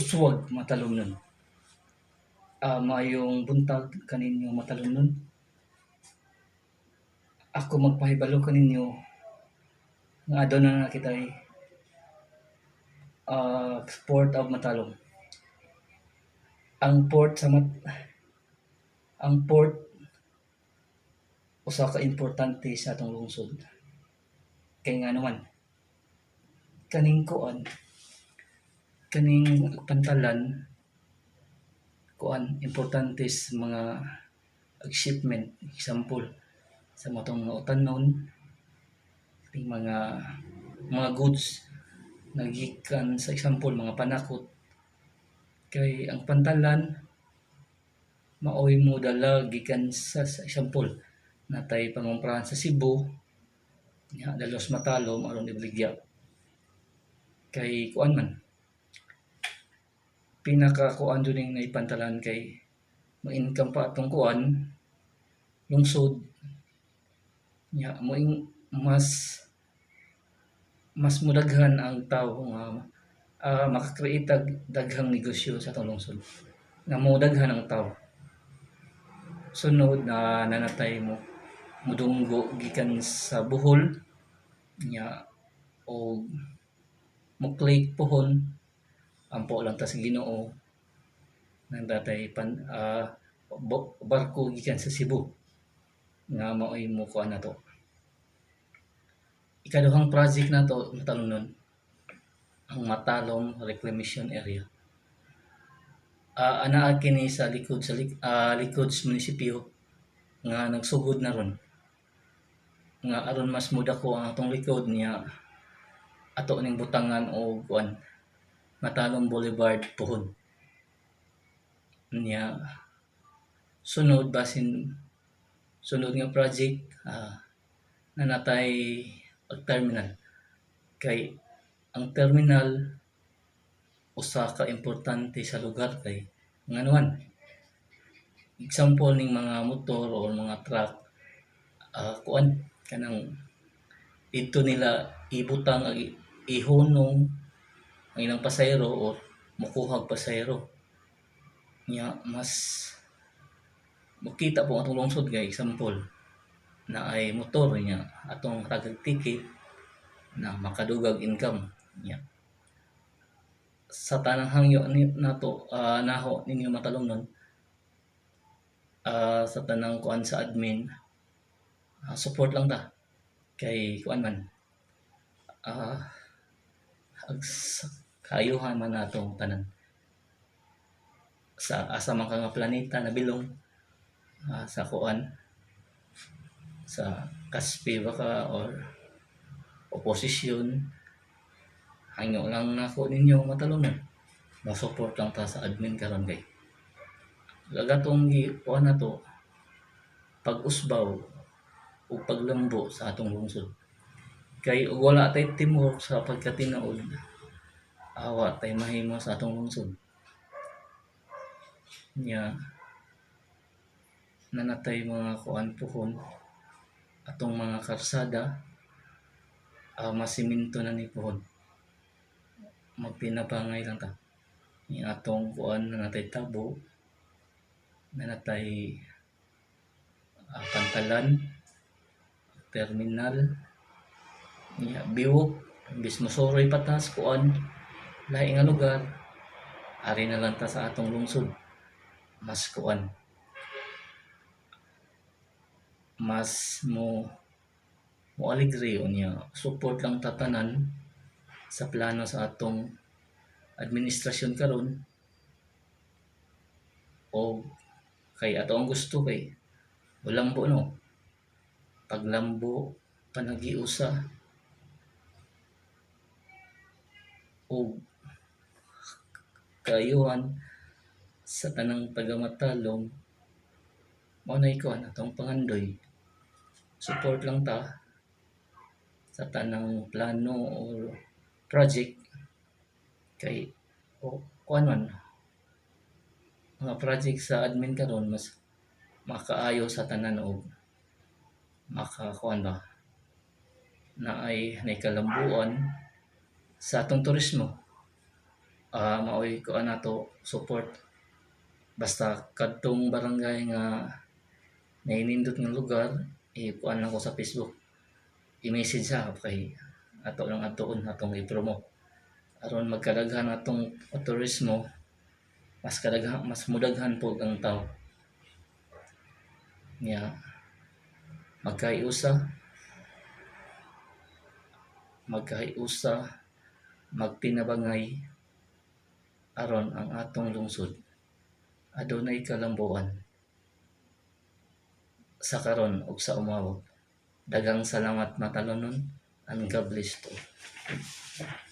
Uswag matalomnon. Maayong buntag kaninyo, matalomnon. Ako magpahibalo kaninyo nga aduna na kitay Port of Matalom. Ang port sa mat ang port usa ka importante sa atong lungsod. Kay ngano man, kaning kuan, kaning pantalan kuan, importante sa mga shipment, example sa matong mga utanon, kaning mga goods nga gikan sa, example, mga panakot, kay ang pantalan maoy modala gikan sa example, natay pangumprahan sa Cebu nya dalos Matalom aron ibaligya, kay kuan man, pinaka kuan jud ning pantalan kay mo-income pa atong kuan lungsod nya moing mas mas modaghan ang tawo nga maka-create tag daghang negosyo sa atong lungsod nga modaghan ang tawo. Sunod na nanatay mo modunggo gikan sa Bohol nya og mo-click pohon. Ampo lang ta sa Ginoo nang datay pan barko gikan sa Cebu nga maoy mo kuan nato. Ikaduhang project nato, matalomnon, ang Matalom Reclamation Area. Anaa kini sa likod sa likod sa munisipyo nga nagsugod na ron nga aron mas mudako ang atong likod niya, ato ning butangan og kuan, Matalom Boulevard pohon. Nya sunod, basin sunod nga project, nanatay og terminal, kay ang terminal usa ka importante sa lugar, kay ngano man, example ning mga motor or mga truck, kuan, kanang didto nila ibutang ang ihunong ang ilang pasahero or mokuhag pasahero. Nya mas mokita po atong lungsod, kay example naay motor nya atong hatagag ticket na makadugag income nya. Sa tanang hangyo ni nato, naho ninyo, matalomnon, sa tanang kuan sa admin, support lang ta kay kuan man, kaayuhan man natong tanan sa asa man ka nga planeta nabilong, sa kuan, sa Caspe ba ka or opposition, hangyo lang nako ninyo, matalomnon, mo support lang ta sa admin karon kay gatong gi kuan nato pag-usbaw ug paglambo sa atong lungsod, kay ug wala tay teamwork sa pagkatinuod, awa tay mahimo sa atong lungsod. Nya nanatay mga kuan pohon, atong mga karsada, masiminto na ni pohon, magtinabangay lang ta. Nya atong kuan, nanatay tabo, nanatay pantalan, terminal nya biwok, imbis mosuroy patas kuan lahi nga lugar, ari na lang ta sa atong lungsod, mas kuan, mas mo mo aligre. Unya support lang ta tanan sa plano sa atong administrasyon karon o kay ato ang gusto kay mulambo, no, paglambo, panagiusa og kaayuhan sa tanang taga Matalom. Mao nay kuan atong pangandoy, support lang ta sa tanang plano or project kay o kuan man, mga project sa admin karon mas makaayo sa tanan og makakuan ba, naay kalambuan sa atong turismo. Maoy kuan nato, support. Basta kadtong barangay nga nainindot nga lugar, i-kuan lang ko sa Facebook, i-message ha, kay ato lang adtuon, atong i-promote aron magkadaghan atong turismo, mas kadaghan, mas mudaghan po ang tao niya. Magkaiusa, magkaiusa, magtinabangay aron ang atong lungsod adunay kalambuan sa karon ug sa umawag. Daghang salamat, Matalonon, and God bless to all.